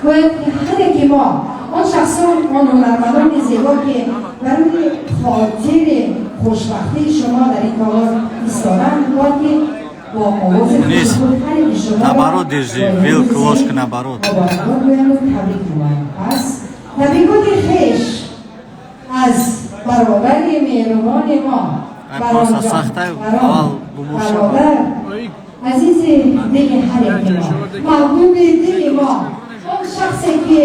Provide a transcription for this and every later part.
Бояд ҳар яке мо, он шахсон, он ҳунармандони зебо, ки барои хотири хушбахтии шумо дар ин толор истоданд, бояд ки бо овози Низ. худ ҳар яки шуморо Наоборот держи, вилку, ложку наоборот. муборакбод гӯянду табрик намоянд. Пас табрикоти хеш аз бародари меҳрубони мо, Ай, просто Баронҷон, сахтай, Барон, аввал бубуша. бародар азизи дили ҳар яки мо, маҳбуби дили мо, он шахсе ки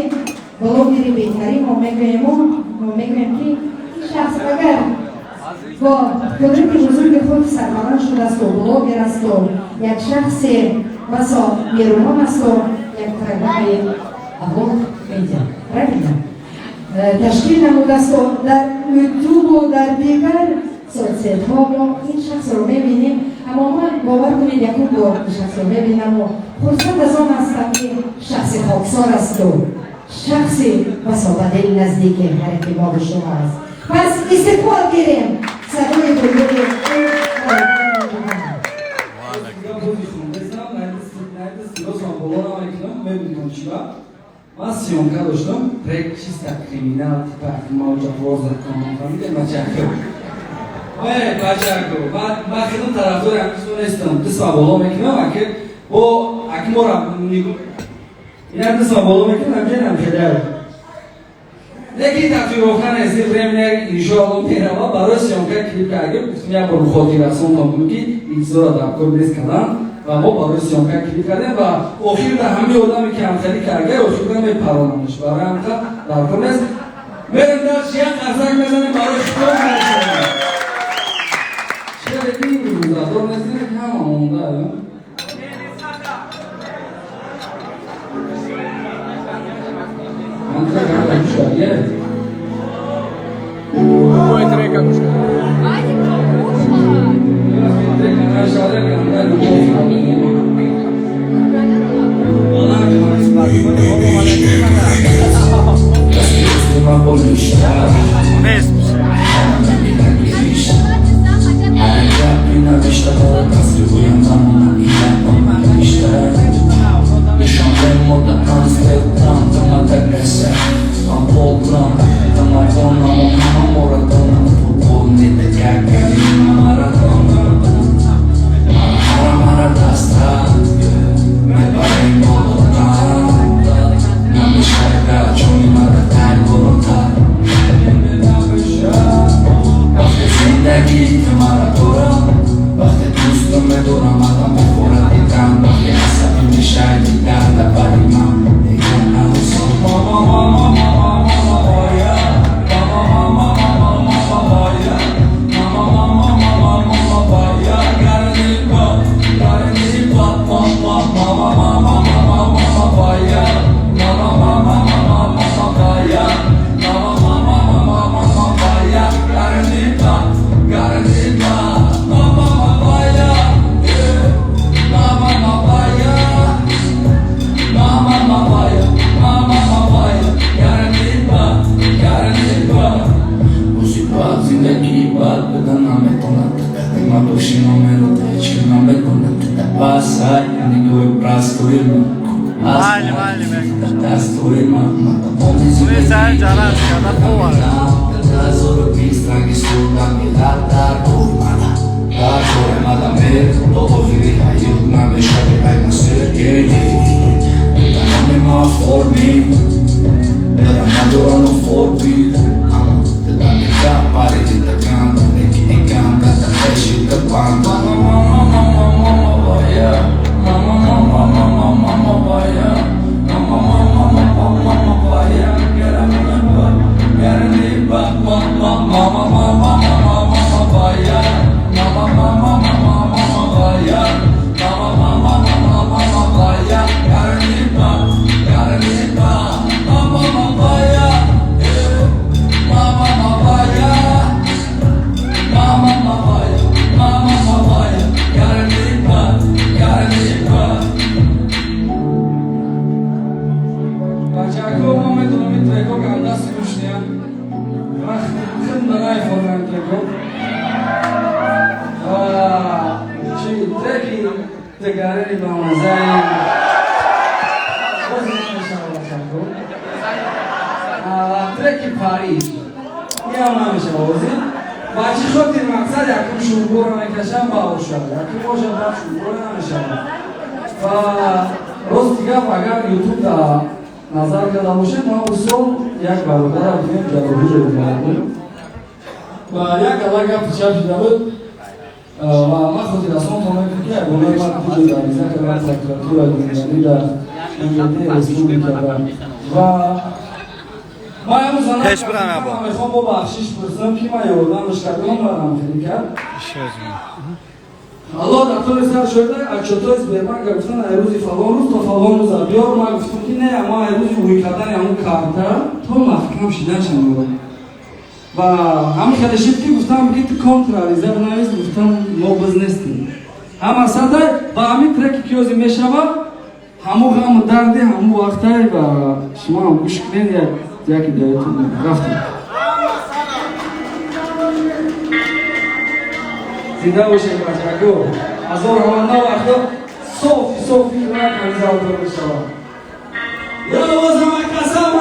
блогери беҳтарин мо мегӯем, мо мегӯем, ки ин шахс агар бо қудрати бузурги худ сарбаланд шудасту блогер асту як шахси басо меҳрубон асту як программаи Авлод Медиа, правильно, ташкил намудасту дар Ютубу дар дигар соцсетҳо мо ин шахсро мебинем. Аммо ман, бовар кунед, якум бор ин шахсро мебинаму хурсанд аз он ҳастам, ки шахси хоксор асту шахси басо ба дил наздики ҳар яки мо шумо аст. Пас истиқбол гирем садои булбули ин Бози хондестам, найди силосам боло намекунам, мебинам чиба. Ман съёмка доштам, трек чисто криминал, типа мавҷафор закон, фаҳмидем, бачако? Ой, бачако, ман хеле тарафдори ҳамин чизо нестам. Дастма боло мекунам, аки бо аки мора нигоҳ ина дастма боло мекунам, ҳамҷанам хеле. Лекин татуировка нест, временно, иншоалло, мерава. Барои съёмка клип кардем, гуфтем, як бор хотиррасон кунем, ки ин чизоро дар кор нест кардан, ва мо барои съёмка клип кардем. Ва охир дар ҳамаи одаме ки ҳамхелӣ карда, охир мепаронамш. Барои ҳамқа дар кор нест. Мерем дальше, як қарсак мезанем барои худо. Чера ин рӯзадор нестем, ки ҳама монда. Ман трека гӯш кардем. Какой трека гӯш кардем? Трека нашавда, канда любовь. Нест. Майли, майли, мегӯм. Ҷараз карда повар. шӯрборо мекашам баҳошад, якум боша баъд шӯрборо намешавад. Ва рости гап, агар ютуб дар назар карда бошед, ман усол як бародара бигем ҷарроҳӣ ҷорӣ ва як ала гапи чап шуда буд ва ман хотиррасонтон мекунам, ки ягонаи ман куҷо дариза кардам прокуратура генералӣ дар МВД республика ва ман ҳамун зана мехоҳам бо бахшиш пурсам, ки ман ёрдамаш кардам ва ҳамхелӣ кард. Алло, дар толи сар шуда, отчётҳои Сбербанка гуфтан, ай рӯзи фалон рӯз то фалон рӯза биёр. Ман гуфтам, ки не, ман ай рӯзи ӯй кардани ҳамун карта то маҳкам шиданша меорам. Ва ҳамин хеле шид, ки гуфтам, ки ту контрариза бинавис, гуфтам, мо биз нестем. Ҳама садай ба ҳамин треки ки ҳозир мешавад, ҳамун ғаму дарди ҳамун вақтай ва шумо ҳам гӯш кунед, як яки даятон рафтем. Зинда бошед, бачако. Азор ҳама на вақто софи софи рак ҳамин залтор мешавад. Я овоз ҳама касам.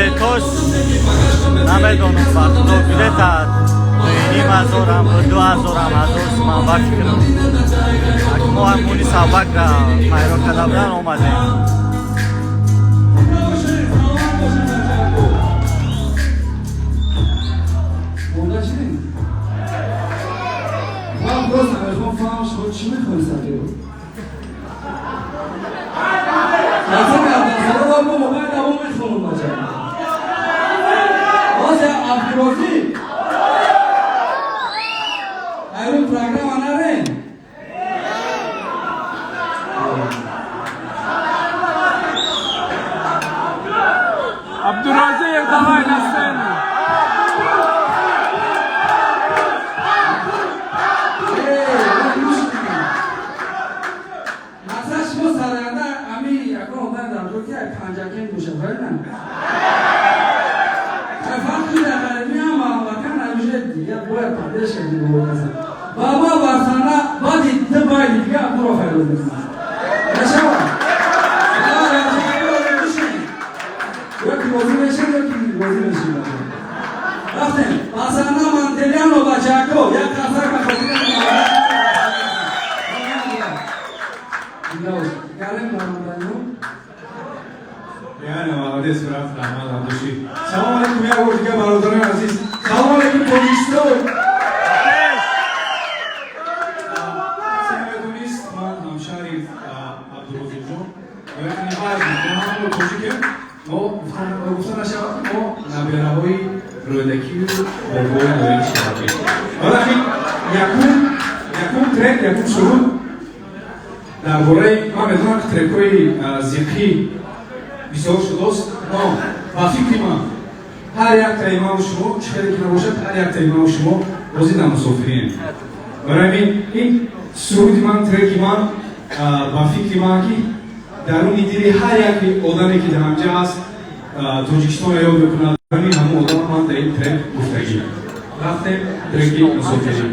Билетош намедонам, вақто билета 2500-ам, 2000-ам, 1000 суман ба фикрам. Мо ҳамони сабакра пайро карда будан омадем. Ман просто мехоҳам фаҳмам, шумо чӣ мехоҳед сақиро? Аса кардан, бобо, ман давом мехонам, бача. Ҳозир Абдурозӣ. Айрун программа нарем. Абдуразиев, давай на сцену. Масалан, шумо сароянда ами ягон одам дар ҷо ки панҷакен бошад, правильно? Фарқи дар ғарибӣ ҳам мамлакат намеша, дигар бояд поддержка кунӣ бо каса. Ва ма бар саҳна баъди ду байди дига Абдуро файроз мекунам. Мешавад? Ё ки розӣ мешем, ё ки розӣ мешем. Рафтем. Ба саҳна Мантелиано, бачако, як қарсак ба хотири Гарем Рамаданё. Реально молодец, брат, Рамад Абдуши. Салом алейкум, я бор дигар, бародарони азиз. Салом алейкум, Тоҷикистон. Намедонист, ман ҳамшаҳри Абдурозиқҷон. Яъне мо ҳамаро тоҷикем, но гуфта нашавад, ки мо набераҳои Рӯдакию бобои Норини Шаҳабӣ. Валакин Якум трек, якум суруд дар бораи, ман медонам, ки трекҳои зиқӣ бисёр шудост, но ба фикри ман ҳар яктаи маву шумо, чӣ хеле ки набошад, ҳар яктаи маву шумо розӣ дар мусофирием. Барои ҳамин ин суруди ман, треки ман, ба фикри ман, ки даруни дили ҳар яке одаме, ки дар ҳамҷа аст, Тоҷикистонро ёд мекунад, ҳамин ҳамон одам ман дар ин трек гуфтагӣ. Рафтем, треки мусофирӣ.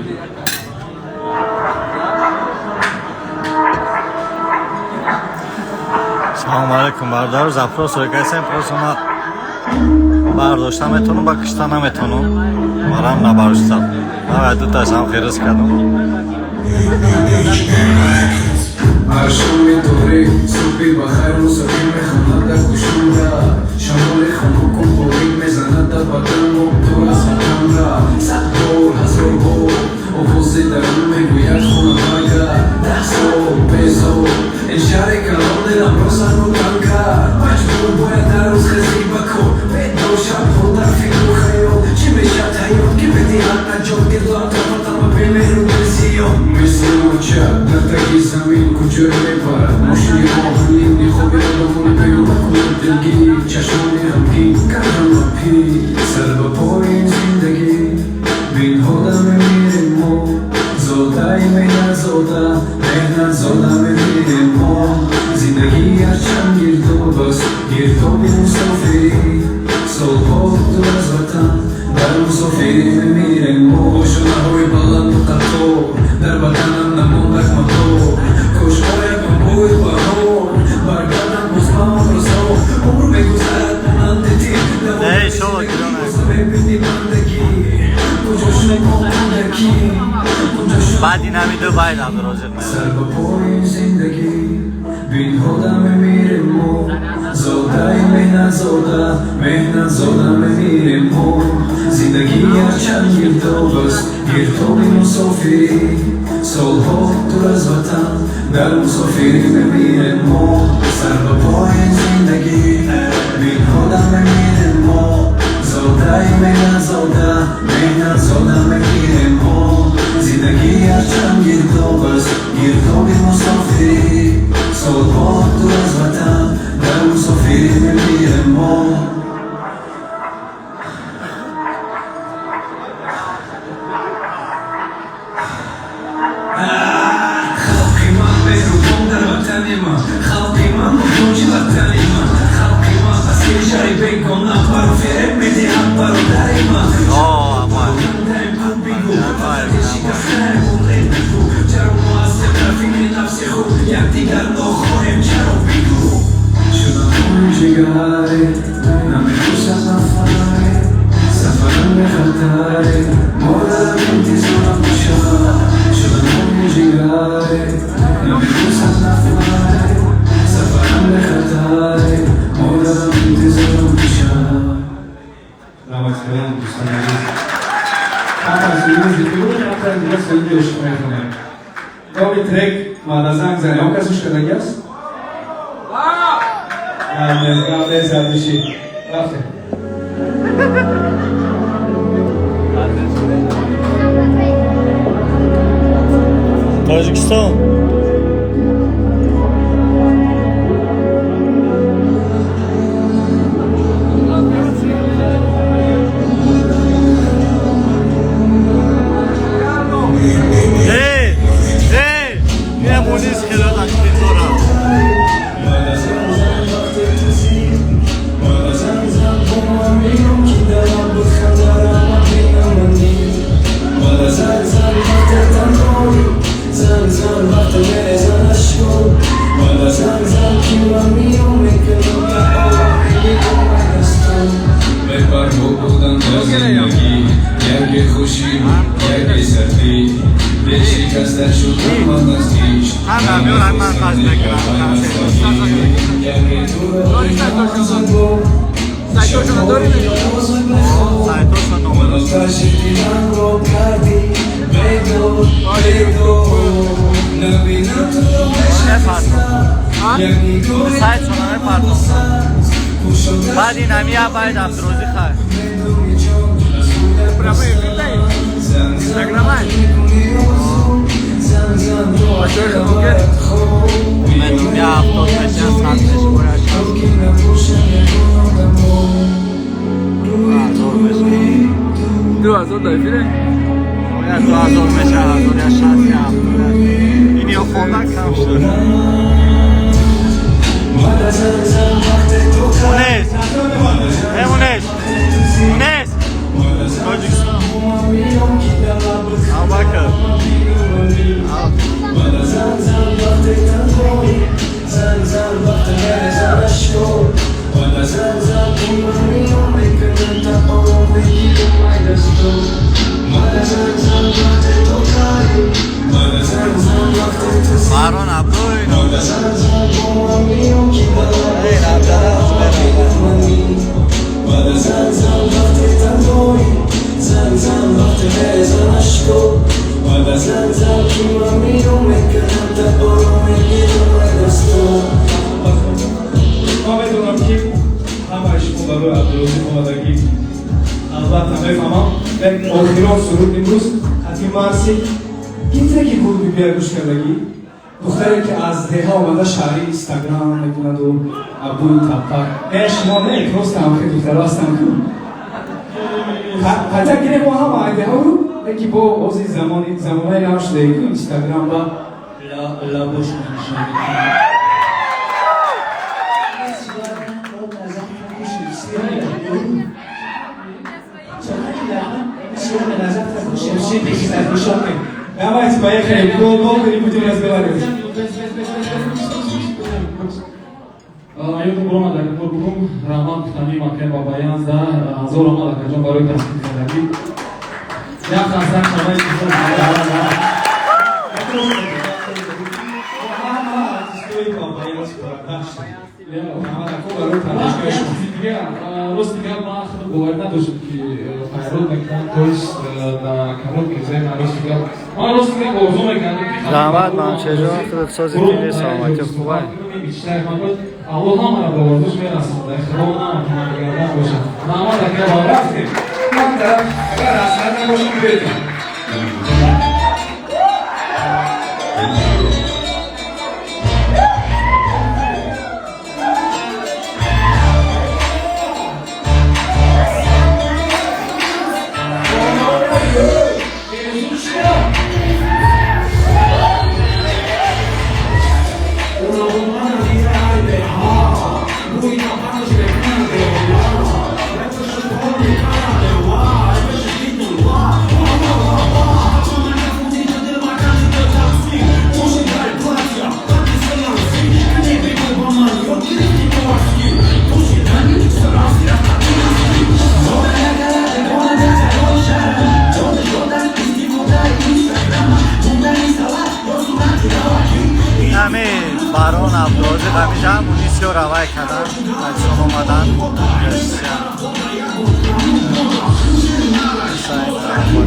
Салому алейкум, бародару. Запрос касем, просто ма бардошта метавонам, ба кишта наметавонам, марам набардоштам. Ман дуташам хирис кардам. Аршоми торик, субҳи бахайр, мусофир мехонад дар гӯшумра. Шамоли хунукум борик мезанад дар бадану дур аз ватанра. Сад бор, ҳазор бор овози дарун мегӯяд: хона баргард. 10 сол безор, ин шаҳри калон дилам розану танг кард. Маҷбур бояд дар рӯз хезӣ ба кор, бедор шабҳо дар фикру хаёл. Чӣ мешавад ҳаёт, ки медиҳад наҷот, гирду атрофатам ба бемеҳру дилзиён. Мисли мӯрча дар таги замин куҷое мебарад мошини оҳанин ниқоби одамони бегуна, дилгир, чашмони ғамгин кардам пир. Сар ба пои зиндагӣ бинҳода мемирем мо, зодаи меҳнатзода, меҳнатзода мемирем мо. Зиндагӣ ҳарчанд гирдоб аст, гирдоби мусофирӣ, солҳо дур аз ватан дар мусофирӣ мемирем мо. Ошонаҳои баланду қатор дар ватанам намонд мотор. Кош ояд ба бӯи баҳор, баргардам боз ба он рӯзҳо. Умр мегузарад монанди тир, мебини бандагӣ. Куҷо шуд он кӯдакӣ? Баъди намиду байд Абдурозиқ. Сар ба пои зиндагӣ бинҳода мемирем мо, зодаи меҳнатзода, меҳнатзода мемирем мо. Зиндагӣ ҳарчанд гирдоб аст, гирдоби мусофирӣ, солҳо дур аз ватан дар мусофирӣ мемирем мо. Сар ба пои зиндагӣ бинҳода мемирем мо, зодаи меҳнатзода, меҳнатзода мемирем мо. Зиндагӣ ҳарчанд гирдоб аст, гирдоби мусофирӣ, солҳо дур аз ватан дар мусофирӣ мемирем мо. Халқи ман меҳрубон дар ватани ман, халқи ман муҳтоҷи ватани ман, халқи ман аз кишари бегона баро фиреб медиҳад бародари ман. Чаро мо ҳастем дар фикри нафси худ, якдигар нохоҳем, чаро, бигӯ? Шудам ҷигаре, намепурсад нафаре, сафарам бехатаре, модарам интизорам бошад. Шудам ҷигаре, намепурсад нафаре, сафарам бехатаре, модарам интизорам бошад. Раҳмат кардам, дӯстони азиз. Камтар суруди зикр буд, камтар дига суруди ишқ мехонем. Номи трек «Мадазанг зане». Он кас гӯш кардаги аст? Гап нест, гап души. Рафтем. Тоҷикистон. Эй, эй, мемонис хелода дора. Бепарво будан дар зиндагӣ яке хушӣ, яке сардӣ, дилшикаста шудам ман аз ишқ. Ман мекунам. Яке туро Сайтошо номер. Диданро кардӣ бедор, бедор набинам туро. Сайтшо намепардом. Баъди намия байд Абдурозиқ хай. Прямой эфир. Инстаграмай. Бачаҳои худмон ки Медум я 70 меша, 100 меша, боя 60. 2000 меша. 2000 дар эфире? Оя 2000 меша, 1000 я 60 я 70. Ин ё хонда кам шуд. Мунес! Э, Мунес! Мунес! Тоҷикистон. Абубакр. Ал. Барон Абдуй. Эй, Абдала, Ман медонам, ки ҳамаи шумо барои Абдурозиқ омадагӣ, албатта мефаҳмам. Як охирон суруд имрӯз хати Марси гитре, ки гулбибия гӯш кардагӣ, духтаре, ки аз деҳа омада, шаҳри Инстаграм мекунаду Абдуи Таппак. Не, шумо не, просто ҳамхи духтаро ҳастам ку. Хотя гире мо ҳама айдеҳору, леки бо ози замони замонаи нав шудаи ку, Инстаграм ба лабошон нишон мекунад. Давайте, поехали. Долго не будем разговаривать. Ёдум буромад, акбор бугум раҳмат гуфтани макай Бабаян за ҳазор омад, акаҷон, барои ташкил кардагӣ. Як хасак шаваи. Ҳама артистои Бабаянс Продакшн. Ҳамадако барои поддержкаи шумо. Дига, рости гап, ман худам боварӣ надоштам, ки хайрот мекунам, то есть на короткий время. Рости гап, ман рости гап орзу мекардам, ки Раҳмат, Мамшерҷон, худат сози, тиҷи, саломатӣ, хубай. Мечтаи ман буд. Аллоҳ ҳамаро ба орзуш мерасонад, худо намакунад, бошад. Раҳмат, ака, Рафтем. Ман тараф, агар ҳасрат набошам, биёед. Ҳами Барон Абдурозиқ ҳамиҷа мунисиё равай кардан, таксон омадан. Ҳусайн Раҳмон.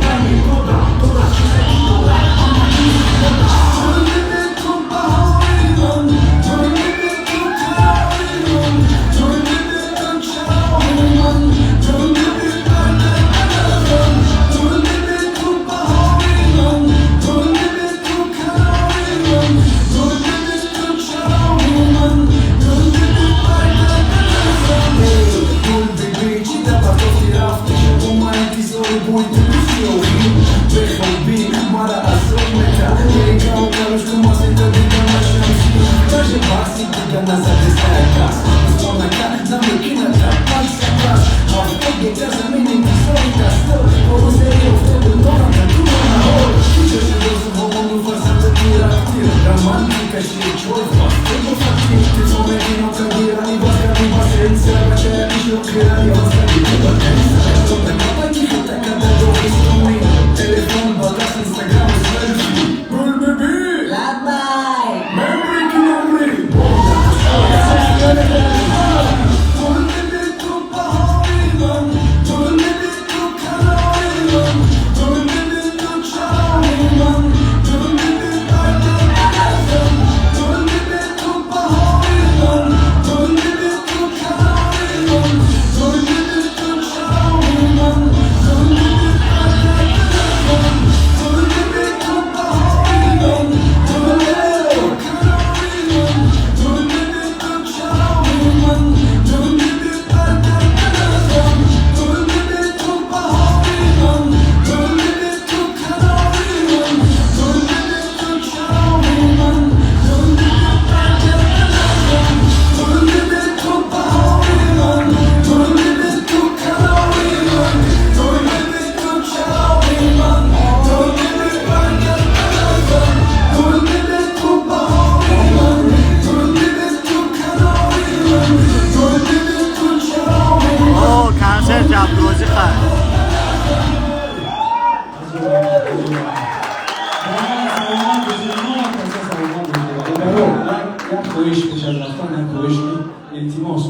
ки илтимос,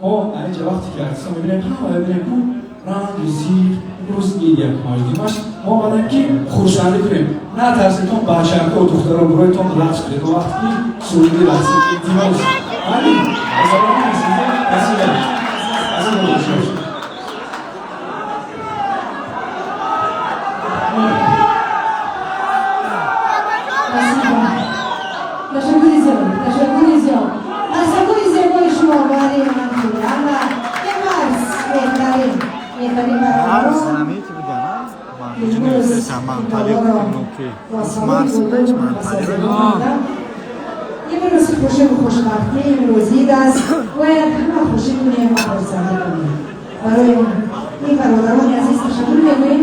мо айҷа вақте ки артиста мебинем, ҳама мебинем, ку ранги зиқ. Имрӯз ид 1-ум мо омадем, ки хурсандӣ кунем. Натарситон, бачако, духтаро, биройтон рақс кунед, вақте ки суруди рақсӣ. Илтимос, ҳамин. Спасибо, спасибо большое. Спасибо. Ташаккури зиёд, ташаккури зиёд. Ташаккури зебои шумо барои ман ама имрӯз беҳтарин, беҳтарин Марс бародарон. ҳамин будана? Манталиқ ки Марс будаш, Манталиқ. Имрӯз хушиву хушбахтӣ, имрӯз ид аст, бояд ҳама хушӣ кунем ва хурсандӣ кунем. Барои ин бародарони азиз ташаккур мегӯем.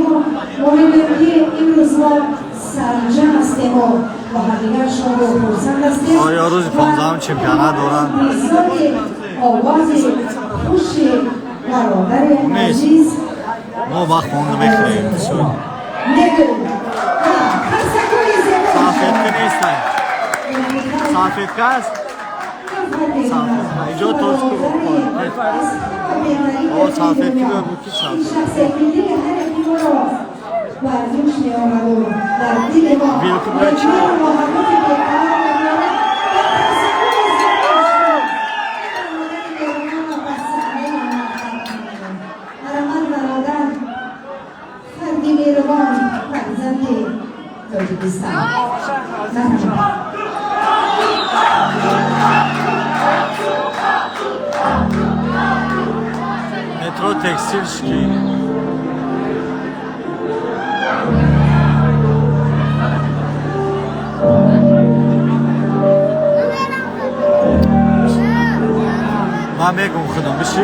Мо мегӯем, ки имрӯз мо сарҷам ҳастему бо ҳамдигар шоду хурсанд ҳастем. Оё рӯзи 15-ум чемпионат доранд? Бисёри овози хуши бародари Нест. азиз. Мо ба хонда мехӯрем. Мегӯем, қарсакҳои зебо. Салфетка нестай. Салфетка аст? Салфетка. Иҷо точку. О, салфетки буд ки салфетка. Шахсе ки дили ҳар яки моро бар ҷӯш меомаду дар дили мо Вилка бояд чӣ? меҳру муҳаббати бекарор меорад. Дар қарсакҳои зебои шумо ин бародари меҳрубонро ба саҳнаи мо. Марамат, бародар, фарди меҳрубон, фарзанди Тоҷикистон. Марҳамат. Метро Текстильщики. Ман мегум худам биши.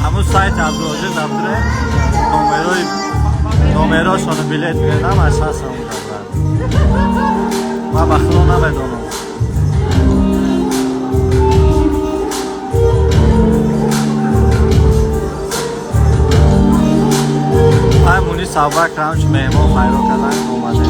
Ҳамун сайт Абдуроҷиқ дафтаре номерои номерошоно билет гирдам, аз ҳастам. Ман ба худо намедонам. Ай, Мунис Абубакр ҳамчун меҳмон хайро кардан омадем.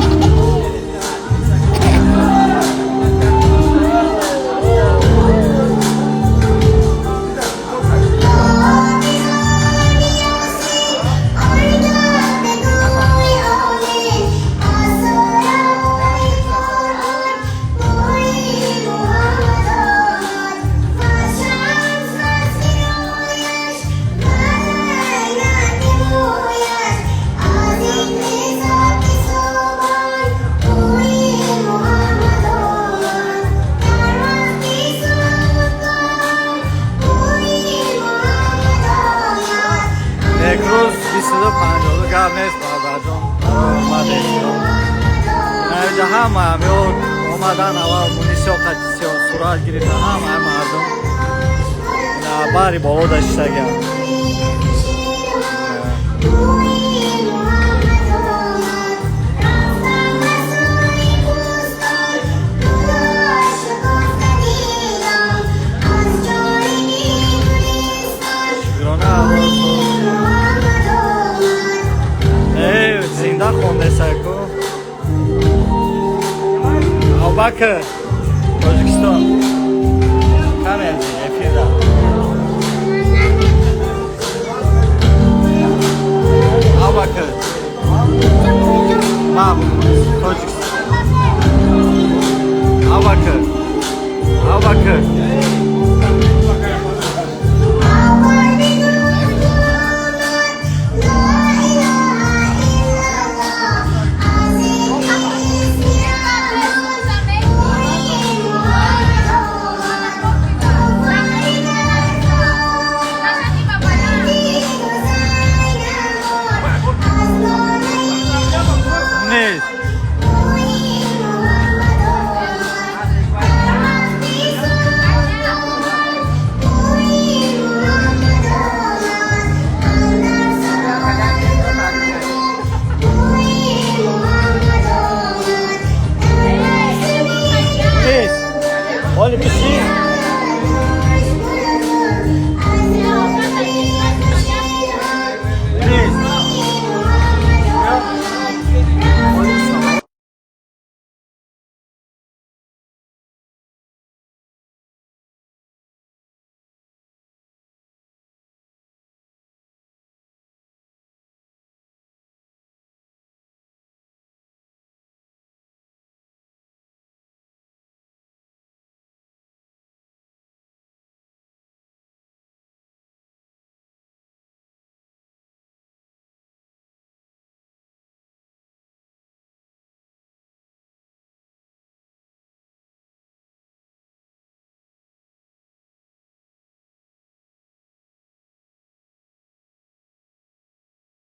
Як рӯз 22:52 гап нест, бародарҷон, омад эҳтиром. Наҷа ҳама ё омадан, аввал Мунисиё қатисиё сурат гирифтан, ҳама мардум на бари боло даштагиам. Шукрона Аллоҳ. Эй, зинда хондесаку. Абубакр.